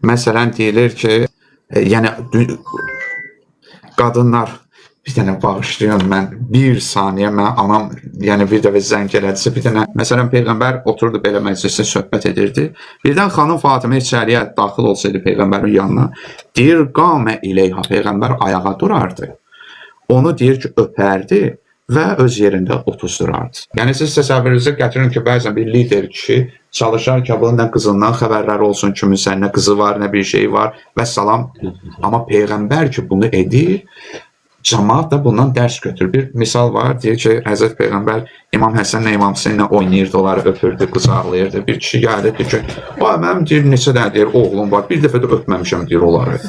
Məsələn deyilir ki, yəni qadınlar bir dənə bağışlayın mən bir saniyə mən anam yəni bir dəfə zəng elədisə bir dənə məsələn peyğəmbər oturdu belə məclisdə söhbət edirdi. Birdən xanım Fatimə içəriyə daxil olsaydı peyğəmbərin yanına deyir qamə ileyha peyğəmbər ayağa durardı. Onu deyir ki öpərdi və öz yerində otuzdurardı. Yəni siz təsəvvürünüzə gətirin ki, bəzən bir lider kişi çalışar ki, bunun nə qızından xəbərləri olsun kiminsə, nə qızı var, nə bir şey var və salam. Amma peyğəmbər ki bunu edir, cəmaət da bundan dərs götürür. Bir misal var, deyir ki, Həzrət Peyğəmbər İmam Həsənlə İmam Hüseynlə oynayırdı, onları öpürdü, qucaqlayırdı. Bir kişi gəldi, deyir ki, "Ay mənim deyir neçə dənə deyir oğlum var, bir dəfə də öpməmişəm deyir onları."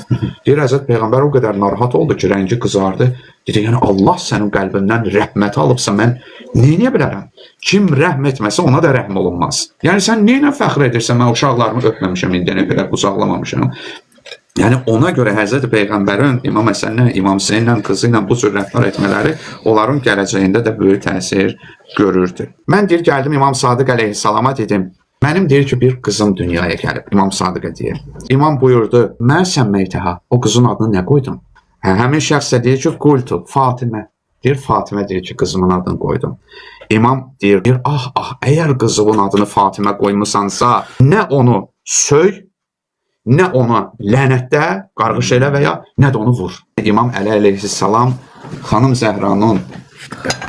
Deyir Həzrət Peyğəmbər o qədər narahat oldu ki, rəngi qızardı. Dedi, yəni Allah sənin qəlbindən rəhməti alıbsa mən nə edə bilərəm? Kim rəhm etməsə ona da rəhm olunmaz. Yəni sən nə ilə fəxr edirsən mən uşaqlarımı öpməmişəm, indiyənə qədər qucaqlamamışam. Yəni ona görə Həzrəti Peyğəmbərin İmam Həsənlə, İmam Hüseynlə, qızı ilə bu cür rəftar etmələri onların gələcəyində də böyük təsir görürdü. Mən deyir gəldim İmam Sadiq əleyhissalama dedim. Mənim deyir ki bir qızım dünyaya gəlib. İmam Sadiqə deyir. İmam buyurdu: "Mən səmmeytəha." O qızın adını nə qoydun? Hə, həmin şəxs də deyir ki, qultu Fatimə. Deyir Fatimə deyir ki, qızımın adını qoydum. İmam deyir, ah ah, əgər qızımın adını Fatimə qoymusansa, nə onu söy, nə ona lənətdə qarğış elə və ya nə də onu vur. İmam Əli əleyhissalam xanım Zəhranın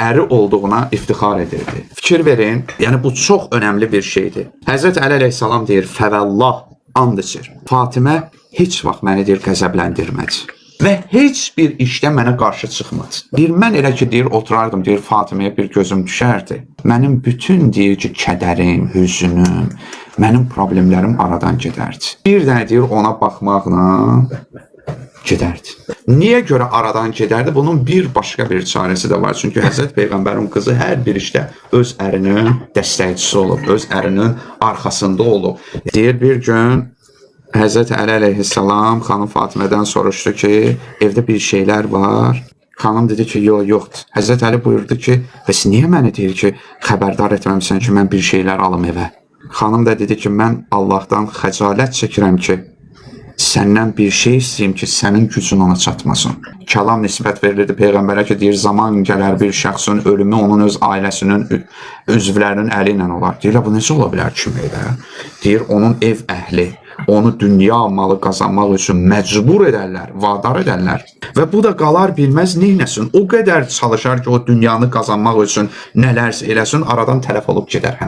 əri olduğuna iftixar edirdi. Fikir verin, yəni bu çox önəmli bir şeydir. Həzrət Əli əleyhissalam deyir, fəvəllah and içir. Fatimə heç vaxt məni deyir qəzəbləndirmədi. Və heç bir işdə mənə qarşı çıxmadı. Deyir, mən elə ki, deyir, oturardım, deyir, Fatiməyə bir gözüm düşərdi. Mənim bütün, deyir ki, kədərim, hüzünüm, mənim problemlərim aradan gedərdi. Bir dənə deyir, ona baxmaqla gedərdi. Niyə görə aradan gedərdi? Bunun bir başqa bir çarəsi də var. Çünki Həzrət Peyğəmbərin qızı hər bir işdə öz ərinin dəstəkçisi olub, öz ərinin arxasında olub. Deyir bir gün Həzrət Əli əleyhissalam xanım Fatimədən soruşdu ki, evdə bir şeylər var. Xanım dedi ki, yox, yoxdur. Həzrət Əli buyurdu ki, bəs niyə məni deyir ki, xəbərdar etməmisən ki, mən bir şeylər alım evə? Xanım da dedi ki, mən Allahdan xəcalət çəkirəm ki, səndən bir şey istəyim ki, sənin gücün ona çatmasın. Kəlam nisbət verilirdi peyğəmbərə ki, deyir zaman gələr bir şəxsin ölümü onun öz ailəsinin üzvlərinin əli ilə olar. Deyirlər bu necə ola bilər kim elə? Deyir onun ev əhli onu dünya malı qazanmaq üçün məcbur edərlər, vadar edərlər. Və bu da qalar bilməz neynəsin. O qədər çalışar ki, o dünyanı qazanmaq üçün nələrsə eləsin, aradan tələf olub gedər həmin.